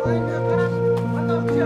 Mantap sia.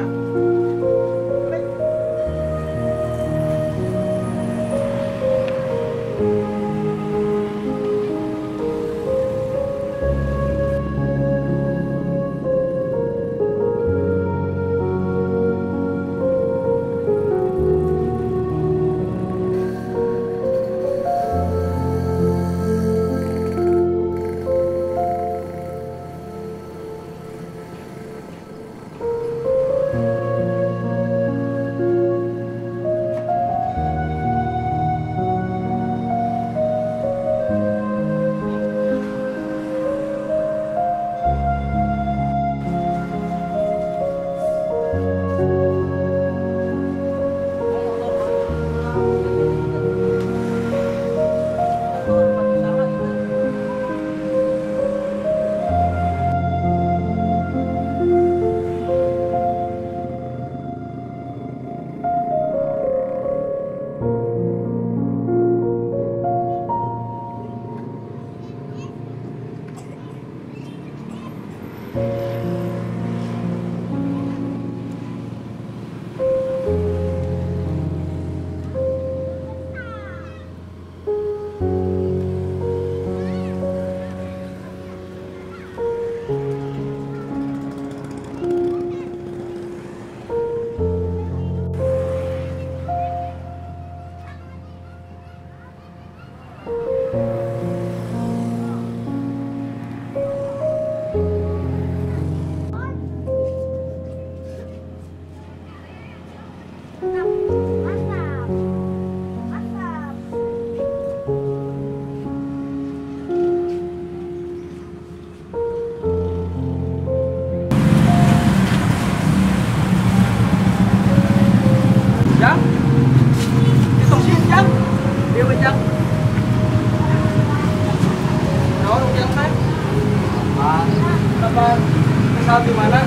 Kesal di mana?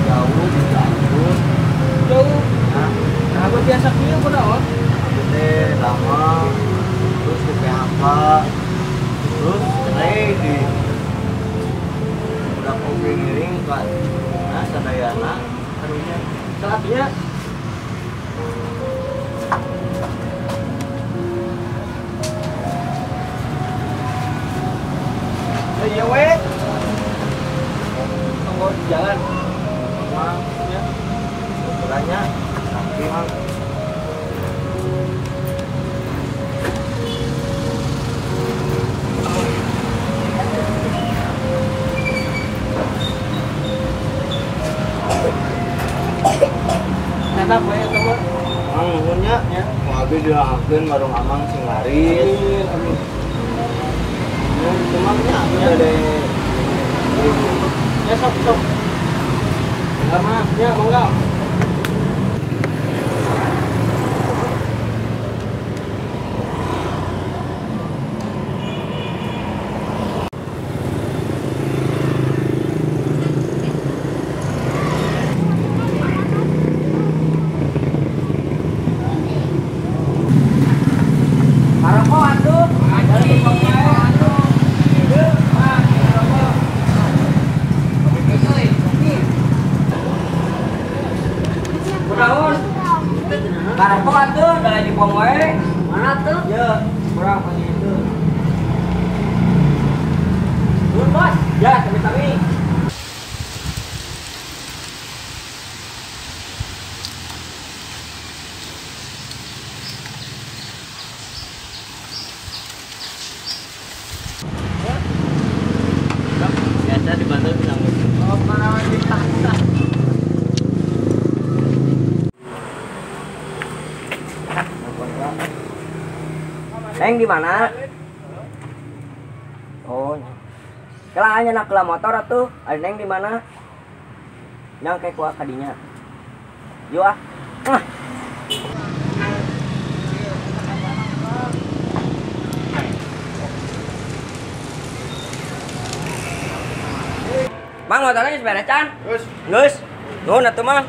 Jauh, di Cianjur. Jauh. Nah, aku biasa kieu kunaon? Aku teh lama, terus di PHK, terus cerai di udah kopi ngiring kan. Nah, sadayana karunya. Salatnya iya we. Tunggu di jalan. Mang, ya. Ukurannya sapi, Mang. Enak we eta mah. Mang nuhun nya. Ya. Ku abi dilahakeun warung Amang sing laris. Amin, amin. Cuma nya abi bade ya sok sok. Enggak mah, ya mangga. Maroko atuh. Maroko atuh da di pom wae. Mana tuh? Ya, kurang pagi itu. Nuhun, Bos. Ya, sami-sami. Biasa dibantu bilang. Oh, mana di tas. Neng di mana? Oh, kela nya nak motor atuh. Ada neng di mana? Nyang kayak kuah kadinya. Yuk ah. Ah. Mang motornya geus beres can? Geus. Geus. Nuhun atuh Mang.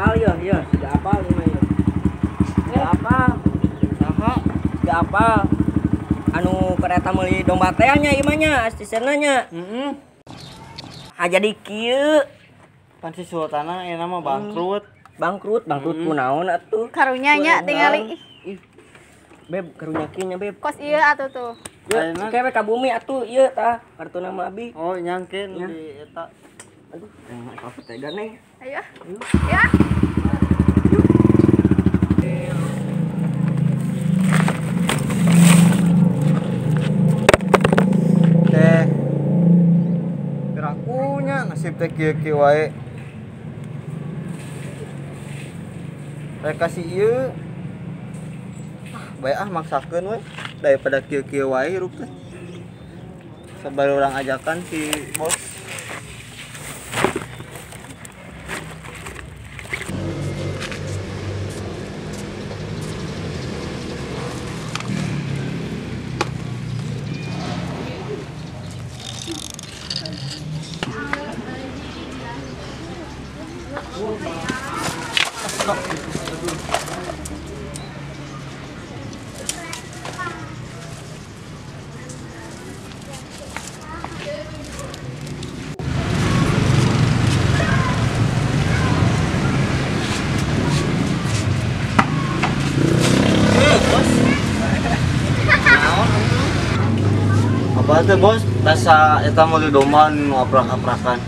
Apal ya, ya, sudah apal mah ya. Sudah apal. Saha? Sudah apal. Anu kereta meuli domba teh nya ieu mah nya, asistenna nya. Heeh. Ha jadi kieu. Pan si Sultana ayeuna mah bangkrut. Bangkrut, bangkrut kunaon atuh. Karunya nya tingali. Ih. Beb, karunya kieu nya, Beb. Kos ieu atuh tuh. Ayeuna kewe ka bumi atuh ieu tah kartu nama abi. Oh, nyangkeun di eta. Aduh, enak apa tega neng. Ayo. Ya. Yuk. Teh. Pirakunya nasib teh kieu-kieu wae. Rek kasih ieu. Ah, bae ah maksakeun we daripada kieu-kieu wae hirup teh. Sabar urang ajakan si bos. Apa teh bos? Rasa eta meuli domba nu aprak-aprakan.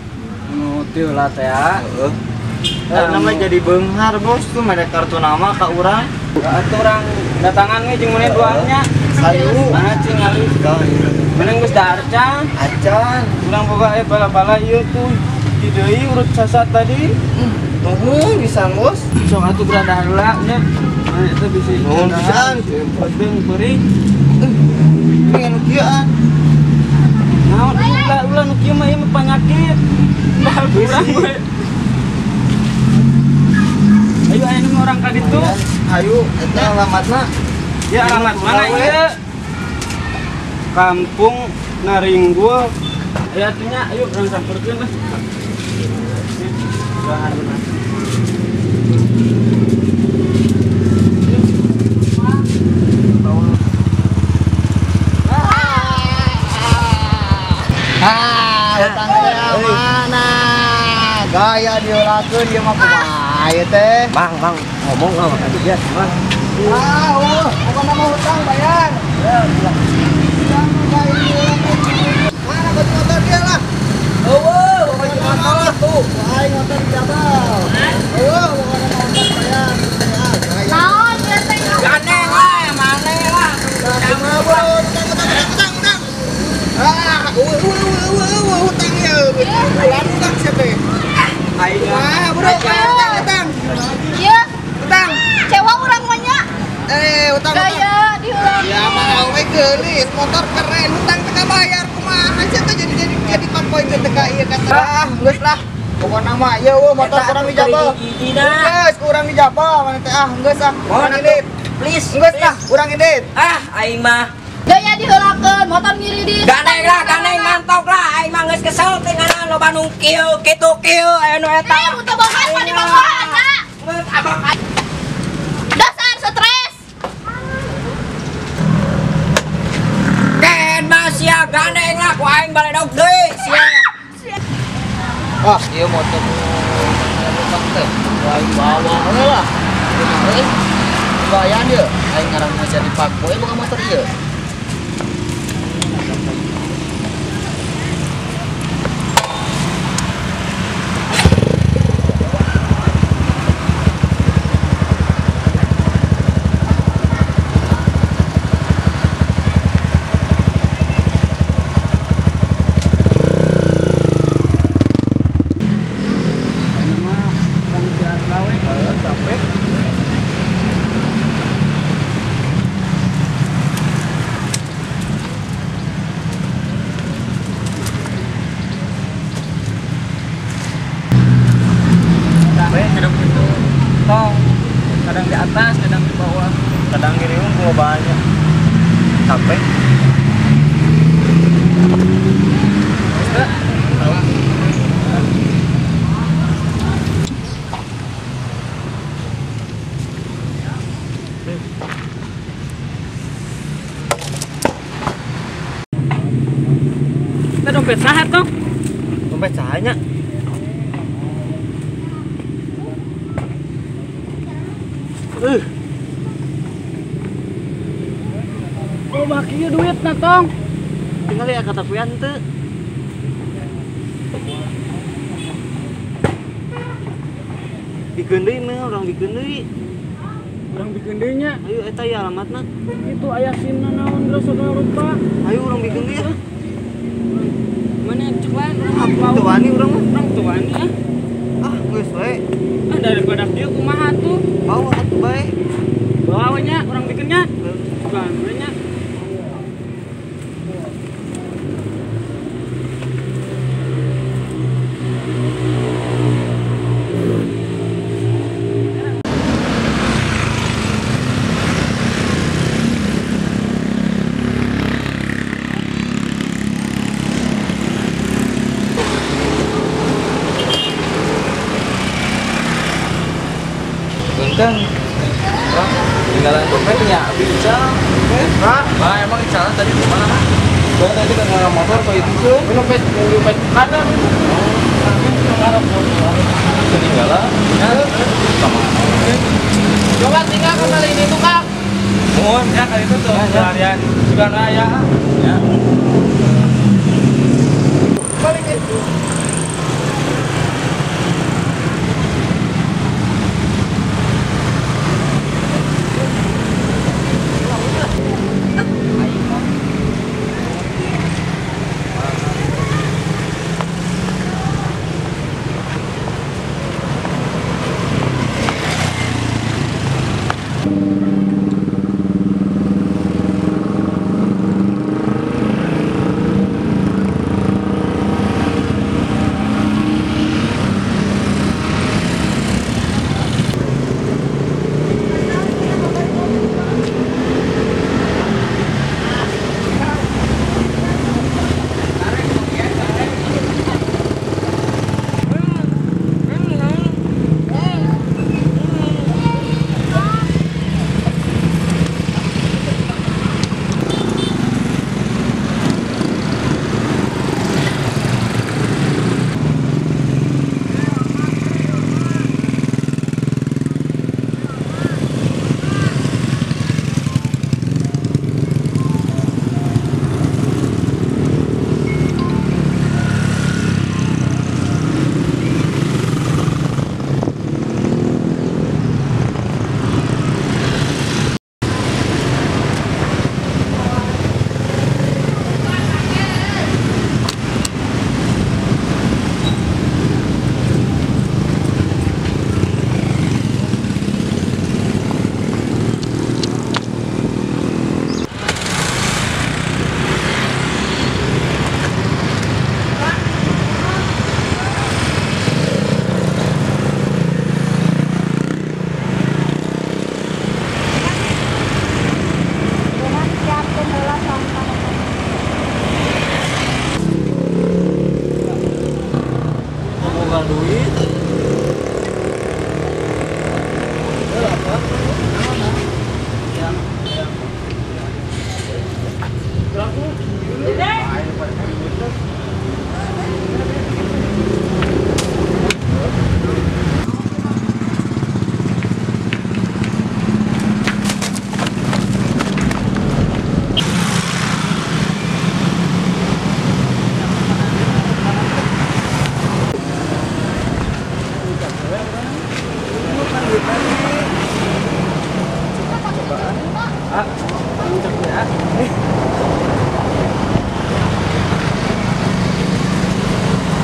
Nu teu lah teh ya. Heeh. Nama jadi beunghar bos tuh mere kartu nama ka urang. Atuh urang datangan ge jeung maneh duanya. Sayu. Mana cing ali. Meneng geus dahar can. Acan. Urang boga bala-bala ieu tuh. Di deui urut sasat tadi. Nuhun pisan bos. Sok atuh berada heula nya. Mana eta bisi. Nuhun pisan. Penting beuring. Ini anu kieu an. Naon ulah ulah nu kieu mah ieu mah panyakit. Bahal urang we. Ayo aya nu orang ka ditu. Ayo eta alamatna. Ya alamat mana ieu? Kampung Naringgul. Ayo atunya ayo urang samperkeun lah. Ah, hutang mana? Gaya diulakeun ieu mah kumaha ieu teh? Bang, bang, ngomong lah makan dia, bang. Ah, eueuh, pokona mah hutang bayar. Ya, hutang gaya diulakeun. Mana baju motor dia lah? Eueuh, baju motor tuh. Aing motor dijabal. Eueuh, pokona mah hutang bayar. Naon ieu teh? Gandeng lah, maneh lah. Hutang, hutang, hutang, hutang. Ah, hutang ya. Bulan hutang siapa ya? Ah, bro, hutang, hutang. Iya. Hutang. Cewa urang mah nya. Hutang, hutang. Gaya diurang. Ya, mah awe geulis, motor keren, hutang teu kabayar kumaha sia teh jadi konvoy teh teu ka ieu kata. Ah, geus lah. Pokona mah ieu eueuh motor kurang dijabal. Geus kurang dijabal mana teh ah geus ah. Urang indit. Please. Geus lah, urang indit. Ah, aing mah Gaya diheulakeun, motor ngiri di. Gandeng lah, gandeng mantok lah. Aing mah geus kesel teh ngaran loba nu kieu kitu kieu aya nu eta. Eh, teu bogohan mah dibogohan na. Geus abang Dasar stres. Ken mah sia gandeng lah ku aing baledog deui sia. Ah, ieu motor nu teh. Aing bawa we lah. Kumaha euy? Bayan ieu, aing ngaran mah jadi pakboy boga motor ieu. Kadang di atas, kadang di bawah. Kadang gini mah banyak. Capek. Kita dompet saha tuh? Dompet sahanya. Oh, baki duit na tong. Tinggal ya kata pian teu. Bikeun deui mah urang bikeun deui. Urang bikeun deui nya. Ayo eta ya alamatna. Itu aya simna naon geus segala rupa. Ayo urang bikeun deui ya. Mana cek lain urang teu wani urang mah. Urang teu wani ah. Ah, geus we. Ah daripada kieu kumaha tuh? Bawa atuh bae. Bawa nya urang bikeun nya. Bukan nya. Punten, tinggalan dompetnya, bisa. Bah, emang jalan tadi di mana? Bah, tadi kan nggak motor kok itu tuh. Dompet, dompet mana? Ketinggalan. Sama. Coba tinggal kembali ini tuh kang. Mohon ya kali itu tuh. Seharian juga raya. Ya. Balik itu.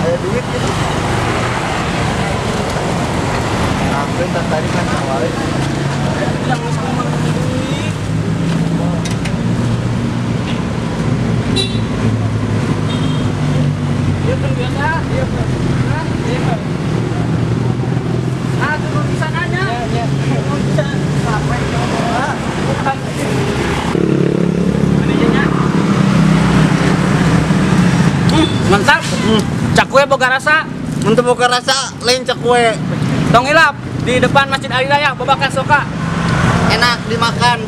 Ada duit gitu. Aku tadi kan awalnya yang ngomong duit. Dia kan biasa, dia kan. Ah, turun di sananya. Ya, ya. Bisa sampai ke bawah. Mantap. Cakwe boga rasa. Untuk boga rasa lain cakwe. Tong hilap di depan Masjid Al Hidayah Babakan Soka. Enak dimakan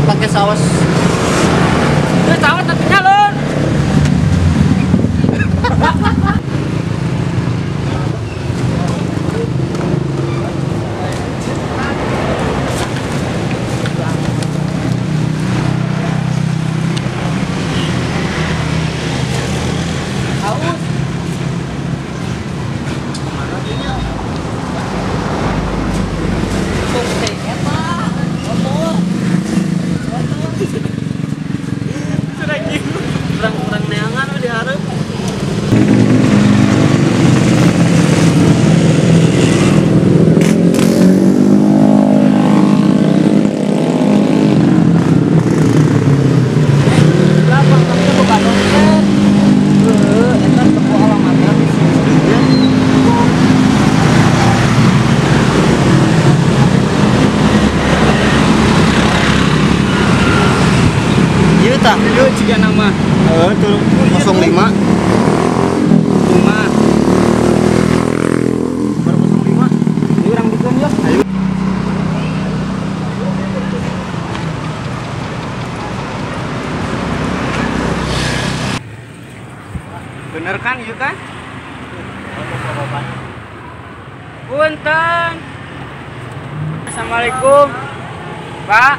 pakai saus. Itu saus tentunya lur. Kurang neangan we dihareup. Lapang tapi boga dompet. Heuh, eta teu alamatna di sini. Ieu tah, ieu jiga nama. Heeh, 05. 5. Nomor 05. Ini urang dukung ya. Ayo. Bener kan ieu kan? Punten. Assalamualaikum. Pak.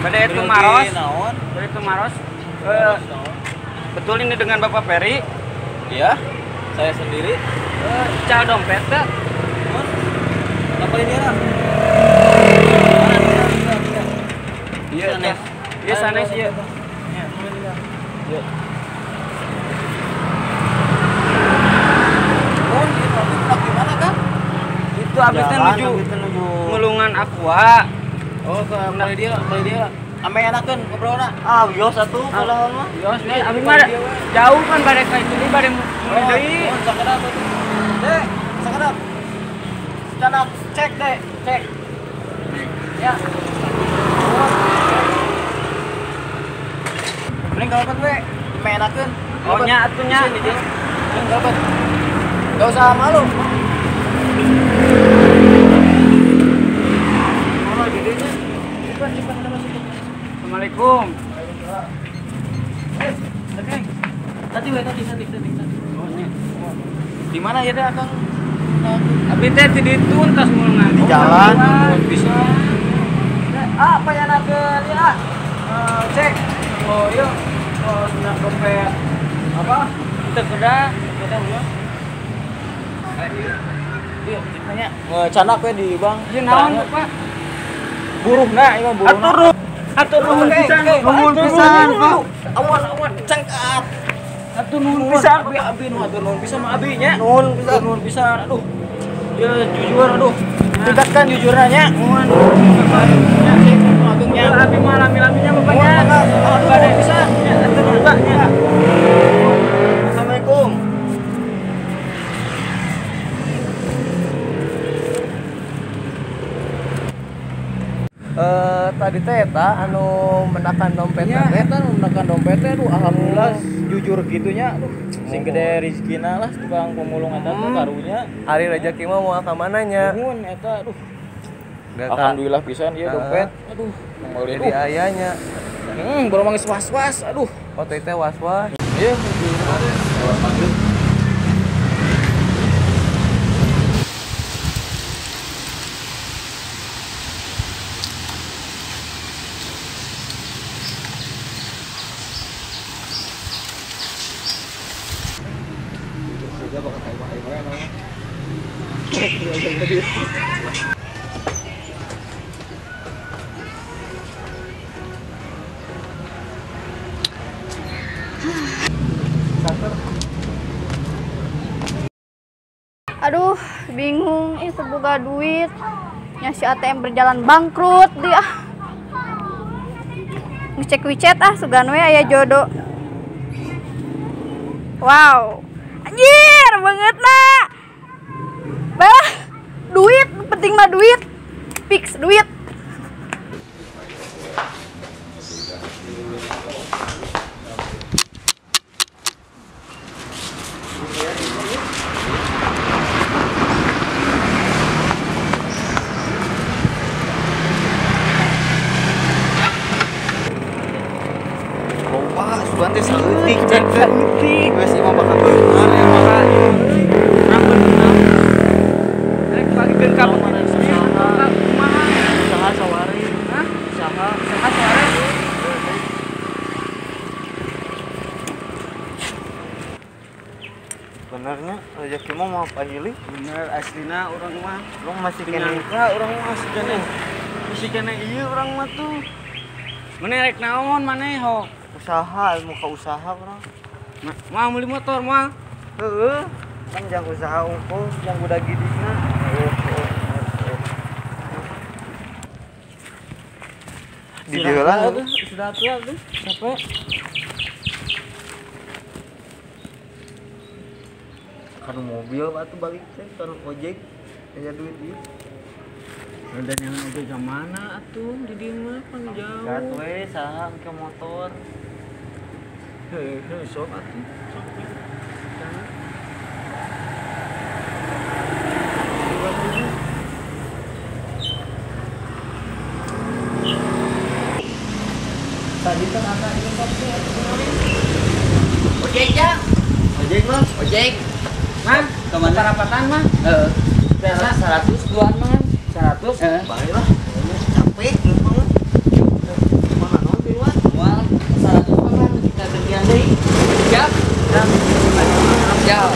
Bade Tumaros. Bade Tumaros. Betul ini dengan Bapak Peri? Iya, saya sendiri. Cal dompet teh. Apa ini ya? Iya, sanes. Iya, sanes ieu. Iya. Oh, ini mana kan? Itu abisnya menuju Mulungan Aqua. Oh, ke dia, dia. Ame enakeun ngobrolna. Ah, wios atuh kalau mah. Wios, abi mah jauh kan bade ka itu deui bade mulai deui. Oh, sakedap atuh. Dek, sakedap. Canak cek, Dek, cek. Ya. Mending kalebet we, ame enakeun. Oh, nya atuh nya. Mending kalebet. Enggak usah malu. Oh, gedenya. Cepat ada masuk. Assalamualaikum. Oke. Tadi we tadi. Oh, nya. Di mana ya teh Akang? Abi teh di ditu entos mulungan. Di jalan. Bisa. Ah, apa yang nakeun ya? Cek. Oh, iya. Oh, senang dompet. Apa? Teu kuda, kuda ulah. Iya, ceritanya ngecanak we di bank. Ieu naon, Pak? Buruhna, ieu mah buruhna. Atur nuhun pisan. Nuhun pisan, Pak. Awan cengkat. Atur nuhun pisan. Abi abi nu atur nuhun pisan mah abi nya. Nuhun pisan. Nuhun pisan. Aduh. Ya jujur aduh. Tingkatkan jujurnya. Nuhun. Agengnya. Abi mah lami-laminya bapaknya. Aduh Bade pisan. Ya atur nuhun Pak nya. Assalamualaikum. Tadi teh eta anu mendakan dompet nya teh. Eta anu mendakan dompet teh aduh alhamdulillah jujur gitunya aduh sing gede rezekina lah tukang pemulung eta teh karunya. Ari rezeki mah moal ka mana nya. Nuhun eta aduh. Alhamdulillah pisan ieu dompet. Aduh, meuli jadi ayahnya. Baru mangis was-was aduh. Oh teh teh was-was. Iya, Aduh, bingung ih semoga duit. Nya si ATM berjalan bangkrut dia. Ngecek WeChat ah sugan we aya jodoh. Wow. Anjir, banget nak. Bah, duit, penting mah duit. Fix duit. teh saeutik cek saeutik. Geus ieu mah bakal beunghar ya mah. Urang beunghar. Rek pagikeun ka kumaha? Usaha sawari. Hah? Usaha. Usaha sawari. Benernya rezeki mah mau pahili. Bener aslina urang mah. Urang masih keneh. Urang mah masih keneh. Masih keneh ieu urang mah tuh. Maneh rek naon maneh ho? Usaha, muka usaha urang. Moal meuli motor moal. Heeh. Kan jang usaha unggul, jang budak gidikna. Di dieu lah. Sudah tua tuh, capek. Kan mobil atuh balik teh kan ojek aya duit ieu. Dan yang ojek ke mana atuh di dieu mah pan jauh. Gat we saha ke motor. Heuh sok atuh. Sok. Tadi kan ada ini kopi atuh kemarin. Ojek ya? Ojek mah, ojek. Man, kemana parapatan mah? Heeh. 102 mah. 100. Heeh. Bae lah. Capek mah. Mana naon tiluan? Moal 100 mah kita gantian deui. Siap? Siap. Siap.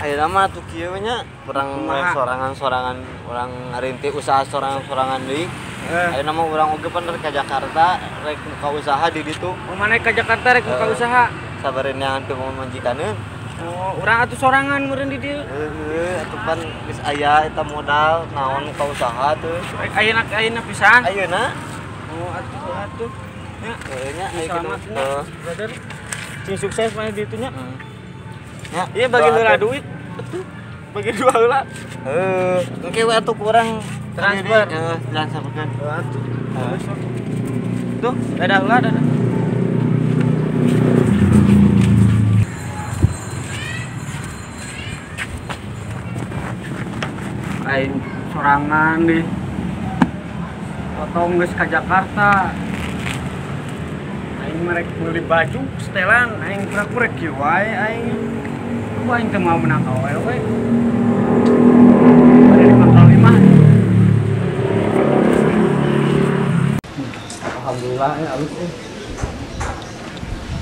Ayeuna mah atuh kieu nya urang sorangan-sorangan urang ngarinti usaha sorangan-sorangan deui. Ayeuna mah urang oge pan rek ka Jakarta rek muka usaha di ditu. Oh maneh ka Jakarta rek muka usaha? Sabareun neangan ke pamajikankeun. Oh, urang atuh sorangan meureun di dieu. Heeh, atuh pan geus aya eta modal naon muka usaha tuh. Rek ayeuna ayeuna pisan? Ayeuna. Oh, atuh atuh. Nya, heueuh nya ayo selamat nya. Brother. Cing sukses maneh di ditu nya. Ya, iya bagi heula duit. Betul. Bagi dua heula. Heuh, engke we atuh kurang transfer. Heeh, transferkeun. Atuh. Tuh, dadah heula, dadah. Aing sorangan deh. Potong geus ka Jakarta. Aing merek meuli baju setelan, aing pura-pura kieu wae aing. Aku aing teu mau menang awewe we. Bade dikontrol imah. Alhamdulillah ya alus euy.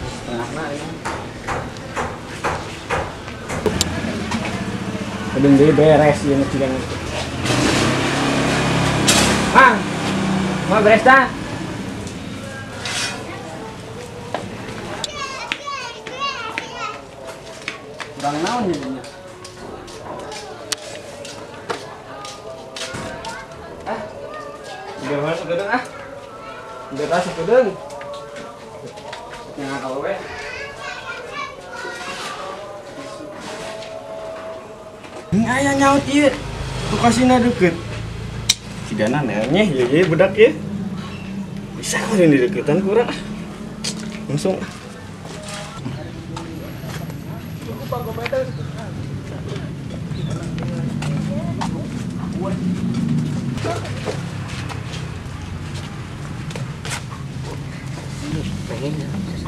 Setengahna ya. Kedeng deui beres ieu mah cigan. Mang. Mau beres dah. Kurang naon jadinya. Ah. Udah masuk gedung ah. Udah masuk gedung. Yang awewe. Ini aya nyaut ieu. Lokasina deukeut. Sigana nyeh ieu ieu budak ieu. Bisa meureun di deuketan kurang. Langsung.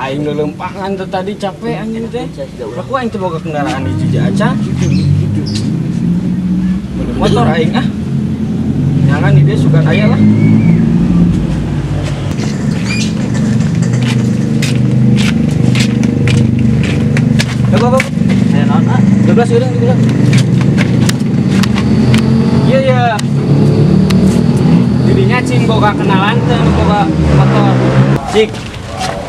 Aing lelempangan tuh tadi capek anjing teh. Aku aing teu boga kendaraan di Jogja acan. Beli motor aing ah. Jangan di dia suka kaya lah. Bapak, Aya naon ah? 12 eureun dibilang. Iya ya. Dirinya cing boga kenalan teh boga motor. Cik.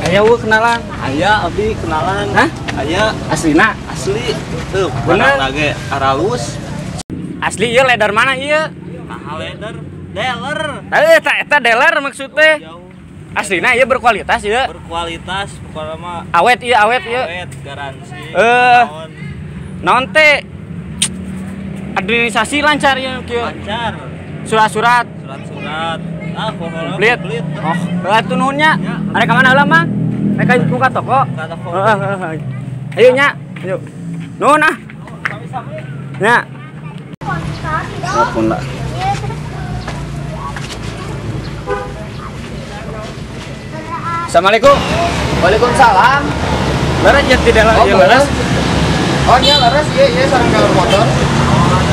Aya eueuh kenalan. Aya abdi kenalan. Hah? Aya aslina? Asli. Tuh, bener lage aralus. Asli ieu leder mana ieu? Nah, leder. Dealer. Eh, eta dealer maksudnya. Aslina ieu berkualitas ieu. Berkualitas, pokoknya mah awet ieu, awet ieu. Awet garansi. Naon teh? Administrasi lancar ieu kieu. Lancar. Surat-surat. Surat-surat. Ah, pokoknya komplit. Oh, atuh nuhun nya. Arek ka mana heula mah? Rek buka toko. Buka toko. Heeh. Ayo nya. Ayo. Nuhun ah. Sami-sami. Nya. Telepon lah. Assalamualaikum. Waalaikumsalam. Leres ya tidak lah, ya leres. Oh iya leres, iya iya sareng jalur motor.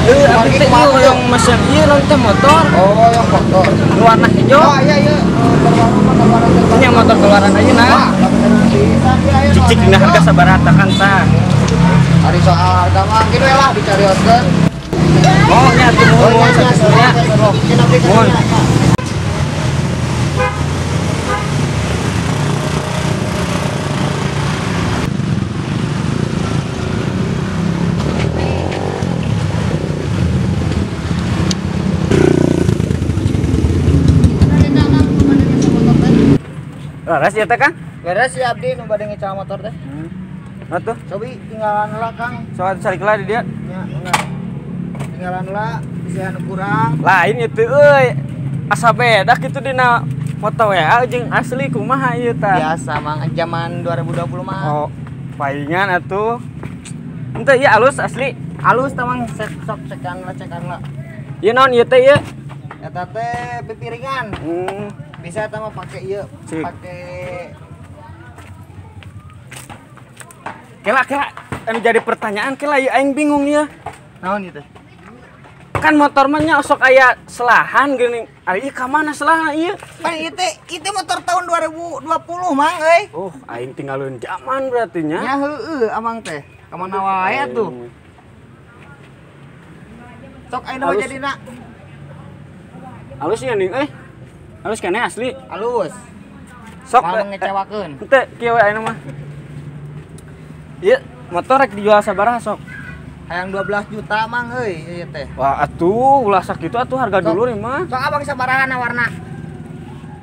Abdi teh yang mesen ieu naon teh motor. Oh, yang motor. Nu warna hijau. Oh iya iya, ini yang motor keluaran aja nah. Cicik dina harga sabaraha kan tah. Ari soal harga mah kieu we lah dicarioskeun. Oh nya atuh nuhun sakitu. Nuhun. Leres ya teh Kang? Leres ya abdi nu bade ngical motor teh. Atuh. Cobi tinggalan heula Kang. Soal calik lah di dia. Nya, enggak. Tinggalan heula bisi anu kurang. Lain itu euy. Asa beda kitu dina foto WA jeung asli kumaha ieu tah. Biasa mang zaman 2020 mah. Oh, palingan atuh. Henteu ieu alus asli. Alus tah mang sok cekan lah cekan lah. Ieu naon ieu teh ieu? Eta teh pipiringan. Bisa eta mah pake ieu, pake kela kela anu jadi pertanyaan kela ieu aing bingung ieu. Naon ieu teh? Kan motor mah nya sok aya selahan geuning. Ari ieu ka mana selahan ieu? Pan ieu teh ieu teh motor tahun 2020 mang euy. Oh, aing tinggalin zaman berarti nya. Nya heueuh amang teh. Ka mana wae atuh. Sok ayeuna mah jadina. Alus nya nih euy. Alus kene asli. Alus. Sok mengecewakeun. Henteu kieu we ayeuna mah. Ieu motor rek dijual sabaraha sok? Hayang 12 juta mang euy ieu teh. Wah atuh ulah sakitu atuh harga dulu nih mah. Sok abang sabaraha warna?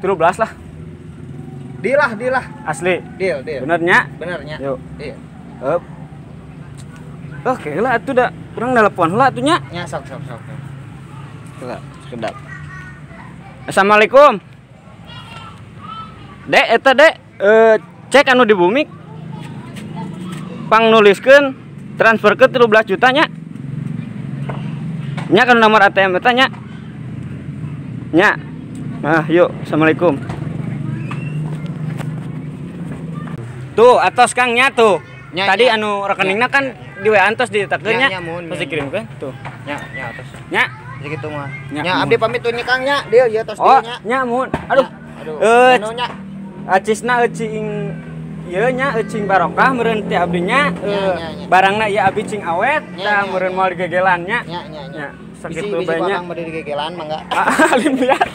13 lah. Deal lah, deal lah. Asli. Deal, deal. Bener nya? Bener nya. Yuk. Deal. Heup. Oke lah atuh da urang telepon heula atuh nya. Nya sok sok sok. Heula, sekedap. Assalamualaikum. Dek, eta dek, cek anu di bumi. Pang nuliskeun transfer ke 13 juta nya. Nya kan nomor ATM eta nya. Nya. Nah, yuk, assalamualaikum. Tuh, atos Kang nya tuh. Nya, tadi nya. Anu rekeningna kan di WA antos ditekeun nya. Terus dikirimkeun tuh. Nya, nya atos. Nya. Segitu mah. Nya abdi pamit tuh nya Kang nya. Deal ya tos oh, nya. Nya mun. Aduh. Aduh. Nya. Acisna eucing ieu nya eucing barokah meureun ti abdi nya. Barangna ieu abdi cing awet tah meureun moal digegelan nya. Nya nya nya. Sakitu banyak. Bisi bade digegelan mangga. Alim lihat.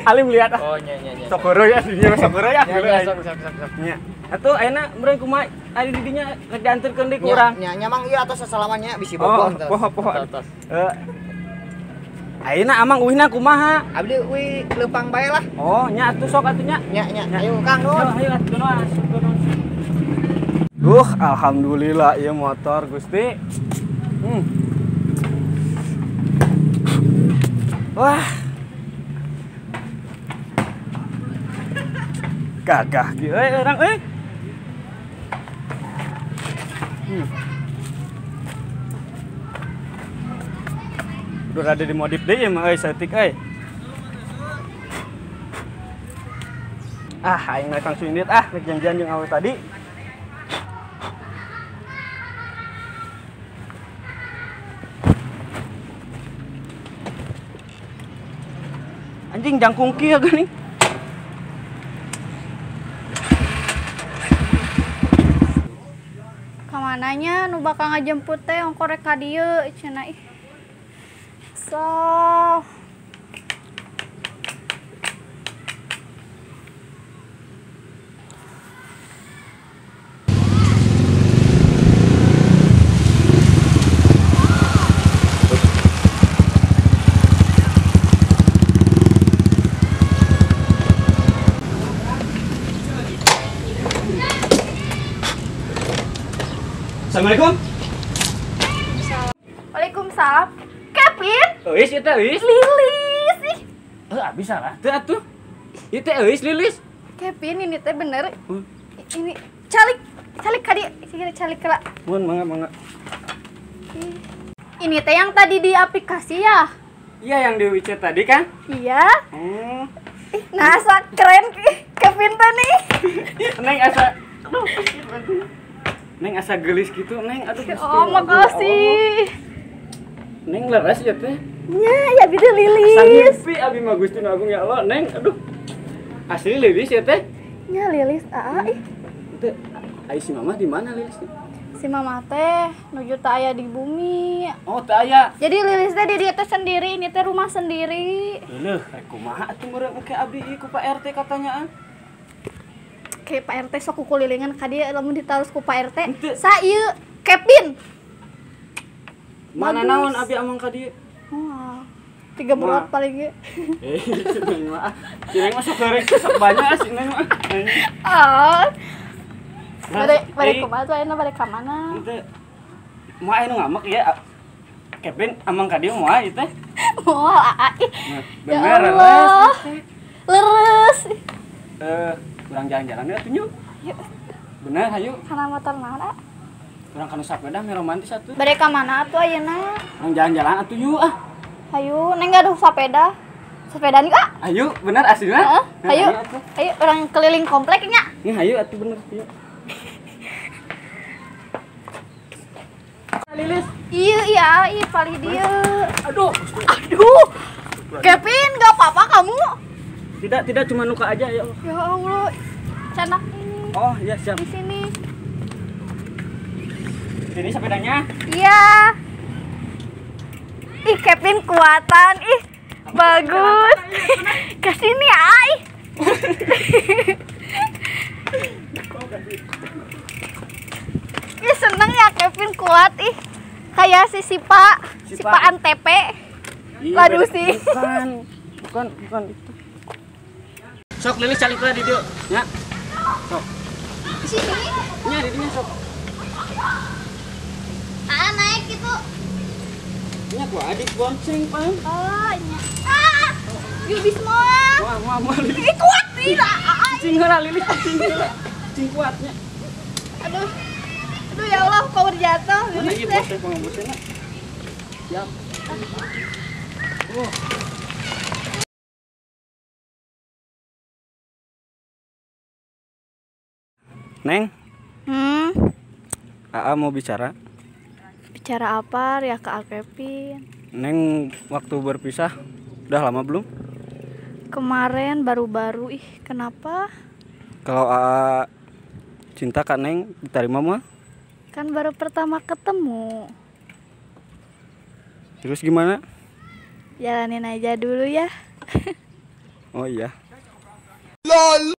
Alim lihat. Oh nya nya nya. Sok heureui ya dinya sok heureui ya. Sok sok sok sok. Nya. Atuh ayeuna meureun kumaha ari di dinya rek dianterkeun deui ku urang. Nya nya mang ieu atos sasalamannya bisi bogoh tos. Poho poho. Ayeuna amang uihna kumaha? Abdi uih leumpang bae lah. Oh, nya atuh sok atuh nya. Nya nya. Ayo Kang nuhun. Ayo atuh nuhun. Alhamdulillah ieu motor Gusti. Wah. Gagah kieu euy urang euy. Udah ada di modif deh ya mah euy saeutik euy. Ah, aing rek langsung indit ah, rek janjian jeung awe tadi. Anjing jangkung kieu geuning. Kamananya nu bakal ngajemput teh ongko rek ka dieu cenah ih. So. Assalamualaikum. Waalaikumsalam. Kevin. Euis ieu teh euis. Lilis ih. Heuh, abis salah teu atuh. Ieu teh euis Lilis. Kevin ini teh bener. Ini calik, calik ka dieu, calik kela. Mun mangga mangga. Ini teh yang tadi di aplikasi ya? Iya, yang di WeChat tadi kan? Iya. Ih, nasa keren Kevin teh nih. Neng asa aduh. Neng asa gelis gitu, Neng. Aduh. Oh, makasih. Neng leres ya teh? Nya, ya gitu lilis. Asa ngimpi abi mah Gusti Nu Agung ya Allah, Neng. Aduh. Asli lilis ya teh? Nya lilis, aa ih. Teh, ai si mama di mana lilis? Si mama teh nuju teu aya di bumi. Oh, teu aya. Jadi lilis teh di dieu teh sendiri, ini teh rumah sendiri. Leuh, rek kumaha atuh meureun engke abdi ieu ku Pak RT katanya. Kayak Pak RT sok kukulilingan ka dieu lamun ditaros ku Pak RT. Sa ieu Kevin. Mana naon abi amang ka dieu? Wah. 3 berat paling ge. Eh, si Neng mah. Si Neng mah sok goreng sok banyak si Neng mah. Oh. Bade kumaha tuh ayeuna bade ka mana? Teu. Moal anu ngamek ya. Kevin amang ka dieu moal ieu teh. Moal aa ih. Bener leres. Leres. Urang jalan-jalan ya atuh nyuk. Yuk. Bener hayu. Kana motor naon ah? Urang kana sepeda meh romantis atuh. Bade ka mana atuh ayeuna? Urang jalan-jalan atuh yuk ah. Hayu, Neng gaduh sepeda. Sepedaan yuk ah. Hayu, bener aslina. Heeh, hayu. Hayu urang keliling komplek nya. Nih hayu atuh bener yuk. Lilis. Iya, iya, iya paling dia. Aduh. Aduh. Kevin, gak apa-apa kamu? Tidak, tidak, cuma luka aja ya Allah. Ya Allah. Canak ini. Oh, iya siap. Di sini. Sini sepedanya. Iya. Ih, Kevin kuatan. Ih, bagus. Ke sini, ay. Ih, seneng ya Kevin kuat ih. Kayak si Sipa, Sipa Antp. Waduh sih. Bukan itu. Sok lilis calik lah di dieu, nya. Sok. Di sini. Nya di dinya sok. Ah, naik gitu. Nya ku adik bonceng, Pang. Oh, nya. Ah! Yuk bismillah. Wah, wah, lilis. Ih, kuat nih lah. Cing heula lilis, cing heula. Cing kuatnya. Aduh. Aduh ya Allah, power jatuh. Mana ieu bos pangembusna? Siap. Oh. Neng. Aa mau bicara. Bicara apa ya ke Kevin? Neng waktu berpisah udah lama belum? Kemarin baru-baru. Ih, kenapa? Kalau Aa cinta Kak Neng diterima mah? Kan baru pertama ketemu. Terus gimana? Jalanin aja dulu ya. Oh iya. LOL.